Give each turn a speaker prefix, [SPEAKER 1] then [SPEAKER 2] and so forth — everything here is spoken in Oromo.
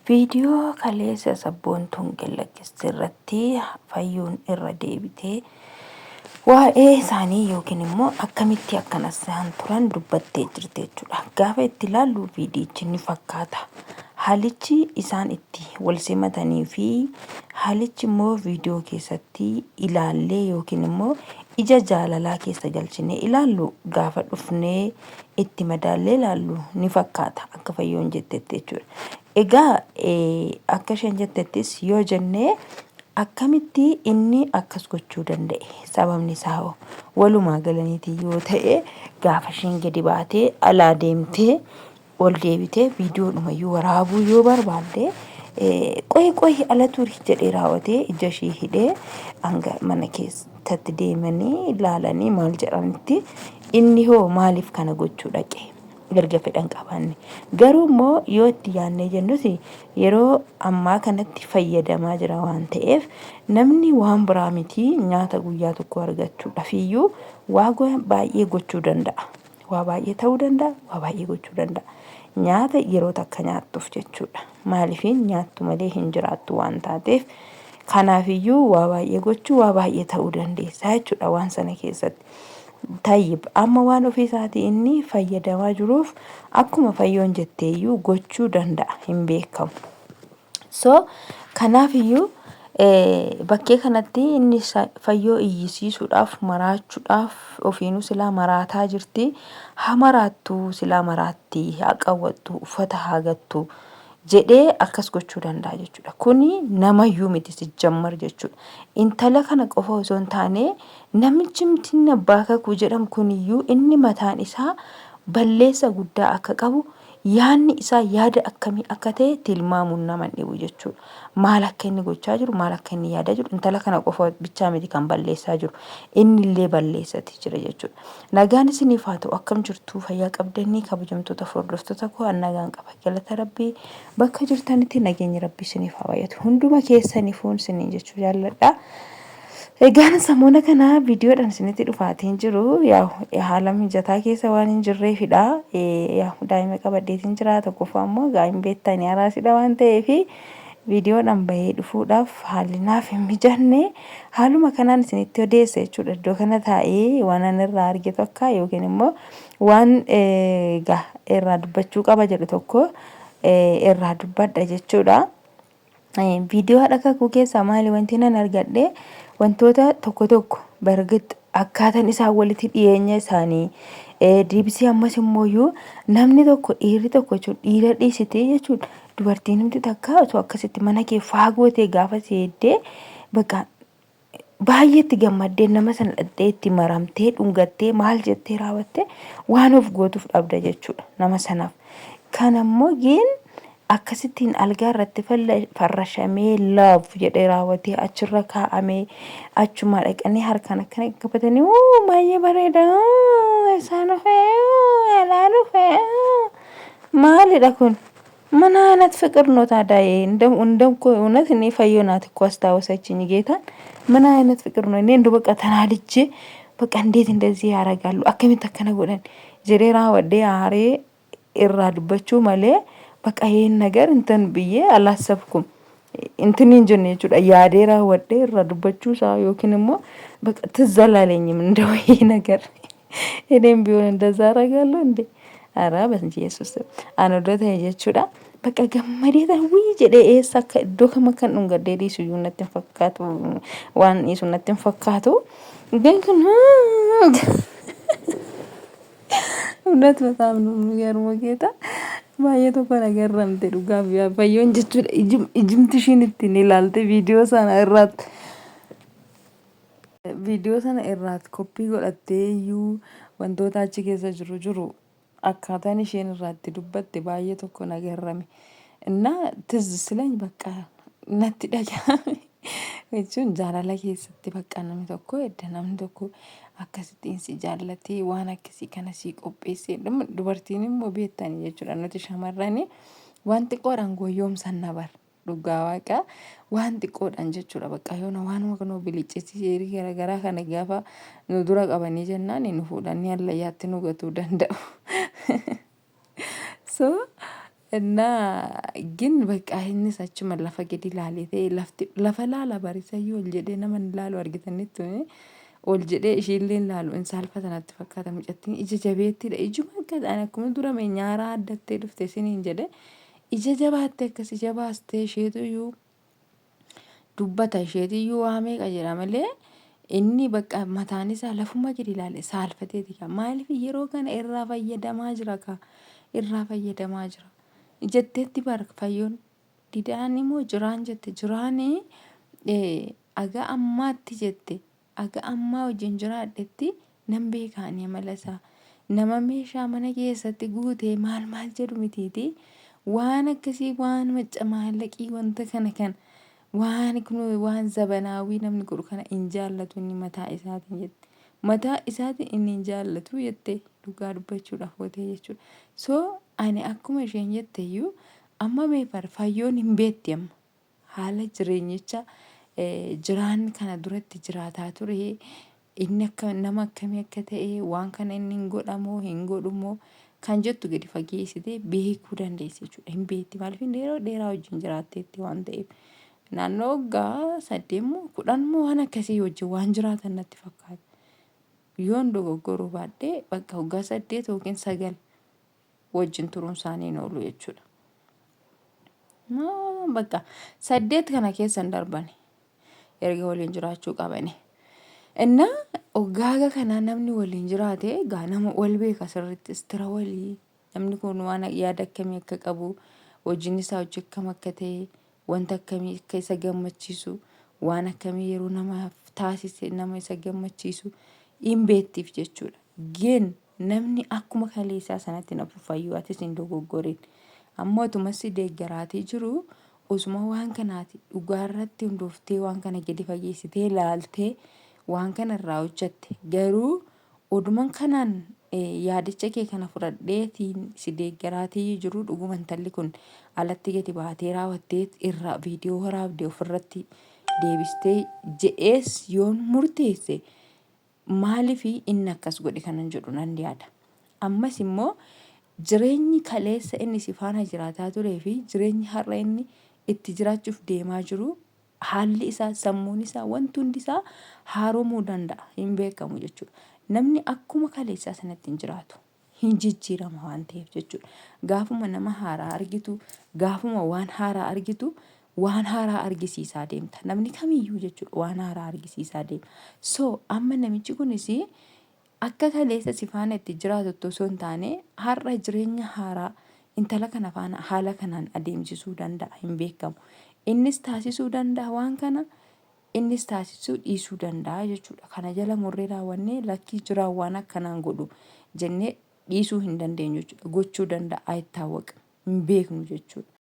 [SPEAKER 1] Viidiyoo kaleessa Sabboontuun gad lakkiste irratti Fayyoon irra deebitee waa'ee isaanii yookiin immoo akkamitti akkana isaan turan dubbattee jirti jechuudha. Gaafa itti ilaallu viidiyichi ni fakkaata. Haalichi isaan itti wal simatanii fi haalichi immoo viidiyoo keessatti ilaallee yookiin immoo ija jaalalaa keessa galchinee ilaallu gaafa dhufnee itti madaallee ilaallu ni fakkaata akka Fayyoon jettetti jechuudha. Egaa akka isheen jettettis yoo jenne akkamitti inni akkas gochuu danda'e? Sababni isaa hoo? Walumaa galaniiti yoo ta'e gaafa isheen gadi baatee alaa deemtee ol deebitee viidiyoodhumayyuu waraabuu yoo barbaadde qoyi qoyi ala turi jedhee raawwatee ija ishii hidhee hanga mana keessatti deemanii ilaalanii maal jedhanitti inni hoo maaliif kana gochuu dhaqe? Erga fedhan qabaanne. Garuu immoo yoo itti yaadnee jennus yeroo ammaa kanatti fayyadamaa jira waan ta'eef namni waan biraa miti nyaata guyyaa tokko argachuudhafiyyuu waa baay'ee gochuu danda'a. Waa baay'ee ta'uu danda'a, waa baay'ee gochuu danda'a. Nyaata yeroo takka nyaattuuf jechuudha. Maaliif nyaattu malee hin jiraattu waan taateef kanaafiyyuu waa baay'ee gochuu waa baay'ee ta'uu dandeessa jechuudha waan sana keessatti. Tayyib amma waan ofii isaatii inni fayyadamaa jiruuf akkuma Fayyoon jetteeyyuu gochuu danda'a hin beekamu. So kanaafiyyuu bakkee kanatti inni Fayyoo iyyisiisuudhaaf maraachuudhaaf ofiinuu silaa maraataa jirti. Haa maraattu silaa maraatti haa qawwattu uffata haa gattu jedhee akkas gochuu danda'a jechuudha. Kuni namayyuu miti sijjammar jechuudha. Intala kana qofa osoo hin taane namichimtiin abbaa kakuu jedhamu kuniyyuu inni mataan isaa balleessa guddaa akka qabu yaanni isaa yaada akkamii akka ta'e tilmaamuun nama hin dhibu jechuudha. Maal akka inni gochaa jiru, maal akka inni yaadaa jiru, intala kana qofa bichaa miti kan balleessaa jiru. Inni illee balleessati jira jechuudha. Nagaan isiniif haa ta'u akkam jirtu fayyaa qabdanii kabajamtoota fi hordoftoota koo an nagaan qaba galata rabbii bakka jirtanitti nageenyi rabbii isiniif haa baay'atu hunduma keessaniifuu isiniin jechuu jaalladha. Egaan samoona kana viidiyoodhaan isinitti dhufaatiin jiru yaa haala mijataa keessa waan hin jirreefidha. Yaa daa'ima qabadheetiin jira tokkoffaa immoo egaa hin beektanii araasidha waan ta'eef viidiyoodhaan bahee dhufuudhaaf haalli naaf hin mijanne haaluma kanaan isinitti odeessa jechuudha. Iddoo kana taa'ee waan ani irraa arge tokko yookiin immoo waan egaa irraa dubbachuu qaba jedhu tokko irraa dubbadha jechuudha. Viidiyoo haadha kakuu keessaa maali wanti nan argadhe wantoota tokko tokko bargit akkaataan isaan walitti dhiyeenya isaanii deebisee ammas immoo namni tokko dhiirri tokko jechuun dhiira dhiisitee jechuun dubartiin hundi takka osoo akkasitti mana kee faagoo ta'e gaafa si eeddee bakka baay'ee itti gammaddee nama sana dhaqxee itti maramtee dhungattee maal jettee raawwattee waan of gootuuf dhabda jechuudha nama sanaaf. Kan ammoo giin akkasittiin algaa irratti farrashamee love jedhee raawwatee achirra kaa'amee achumaa dhaqanii harkaan akkana qabatanii uu baay'ee bareeda isaan dhufee alaa dhufee maalidha kun? ምን አይነት ፍቅር ነው ታዲያ? እንደው እንደው እኮ እውነት እኔ ፈዮ ናት እኮ አስታወሰችኝ ጌታን። ምን አይነት ፍቅር ነው? እኔ እንደው በቃ ተናድጄ በቃ እንዴት እንደዚህ ያደርጋሉ? akkamitti akkana godhan jedhee raawwadhee aaree irraa dubbachuu malee በቃ ይሄን ነገር እንትን ብዬ አላሰብኩም። እንትን hin jenne jechuudha yaadee raawwadhee irraa dubbachuu isaa yookiin immoo በቃ ትዝ አላለኝም እንደው ይሄ ነገር እኔም ቢሆን እንደዛ አደርጋለሁ እንዴ? ኧረ በኢየሱስ ስም ani odoo ta'e jechuudha bakka gammadee ta'e wii jedhee eessa akka iddoo kam akkan dhungadhee dhiisu iyyuu natti hin fakkaatu waan dhiisu natti hin fakkaatu ግን kun እውነት በጣም ነው የሚገርመው ጌታ baay'ee tokko na garramte dhugaaf yaa fayyoon jechuudha ijumti ishiin ittiin ilaalte viidiyoo sana irraatti viidiyoo sana irraatti koppii godhattee iyyuu wantoota achi keessa jiru jiru akkaataan isheen irraatti dubbatte baay'ee tokko na garrame. Innaa ትዝ ሲለኝ በቃ natti dhagahame jechuun jaalala keessatti bakka namni tokko edda namni tokko akkasittiin si jaallatee waan akkasii kana si qopheessee dubartiin immoo beektanii jechuudha nuti shamarranii waan xiqqoodhaan goyyoomsan bar dhugaa waaqa waan xiqqoodhaan jechuudha bakka yoona waanuma kana biliccisiisee garaagaraa kana gaafa nu dura qabanii jennaan nu fuudhanii hallayyaatti nu gatuu danda'u. So
[SPEAKER 2] Innaa gin bakka innis achuma lafa gadi ilaalee ta'e lafti lafa laala barisayyuu ol jedhee nama hin laalu argitanitti ol jedhee ishiillee hin laalu hin saalfata natti fakkaata mucattiin ija jabeettiidha ijuma akka ta'an akkuma dura mee nyaaraa addattee dhufte isiniin jedhe ija jabaatte akkas ija baastee isheetu iyyuu dubbata isheetiyyuu waa meeqa jedha malee inni bakka mataan isaa lafuma gadi ilaale saalfateeti kaa maaliif yeroo kana irraa fayyadamaa jira kaa irraa fayyadamaa jira jetteetti bar fayyoon didaan immoo jiraan jette jiraanii aga ammaatti jette aga ammaa wajjin jiraadhetti nan beeka ani amala isaa. Nama meeshaa mana keessatti guutee maal maal jedhu mitiiti. Waan akkasii waan macca maallaqii wanta kana kan waan kun waan zabanaawii namni godhu kana hin jaallatu inni mataa isaatiin jette. Mataa isaatiin inni hin jaallatu jette dhugaa dubbachuudhaaf hootee jechuudha. So ani akkuma isheen jette iyyuu amma meefar fayyoon hin beetti amma. Haala jireenyicha jiraan kana duratti jiraataa ture inni akka nama akkamii akka ta'e waan kana inni hin godhamoo hin godhumoo kan jettu gadi fageessitee beekuu dandeessi jechuudha. Hin beekti maaliif inni yeroo dheeraa wajjin jiraatteetti waan ta'eef. Naannoo waggaa 8 moo 10 moo waan akkasii wajjin waan jiraatan natti fakkaata. Yoon dogoggoruu baadhee bakka waggaa 8 yookiin 9 wajjin turuun isaanii hin oolu jechuudha. Bakka 8 kana keessa hin darbani erga waliin jiraachuu qabani. Innaa oggaaga kanaa namni waliin jiraate egaa nama wal beeka sirriitti istira walii namni kun waan yaada akkamii akka qabu hojiin isaa hojii akkam akka ta'e wanta akkamii akka isa gammachiisu waan akkamii yeroo namaaf taasise nama isa gammachiisu hin beektiif jechuudha. Gin Namni akkuma kaleessaa sanatti na fuffayyuu atis hin dogoggorin. Amma utuma si deeggaraatii jiru osuma waan kanaati dhugaarratti hundooftee waan kana gadi fageessitee laaltee waan kana irraa hojjatte garuu oduman kanaan yaadicha kee kana fudhadheetiin si deeggaraatii jiru dhuguma intalli kun alatti gadi baatee raawwattee irraa viidiyoo waraabde ofirratti deebistee jedhees yoon murteesse Maaliif inni akkas godhe kanan jedhu nan yaada. Ammas immoo jireenyi kaleessa inni si faana jiraataa turee fi jireenyi har'a inni itti jiraachuuf deemaa jiru haalli isaa, sammuun isaa, wanti hundi isaa haaromuu danda'a. Hin beekamu jechuudha. Namni akkuma kaleessaa sanatti hin jiraatu. Hin jijjiirama waan ta'eef jechuudha. Gaafuma nama haaraa argitu, gaafuma waan haaraa argitu, waan haaraa argisiisaa deemta. Namni kamiyyuu jechuudha waan haaraa argisiisaa deema. So amma namichi kunis akka kaleessa si faana itti jiraatutti osoo hin taane har'a jireenya haaraa intala kana faana haala kanaan adeemsisuu danda'a hin beekamu. Innis taasisuu danda'a waan kana Innis taasisuu dhiisuu danda'a jechuudha. Kana jala murree raawwannee lakkii jiraan waan akkanaan godhu jennee dhiisuu hin dandeenyu jechuudha. Gochuu danda'a ayittaawwaqm hin beeknu jechuudha.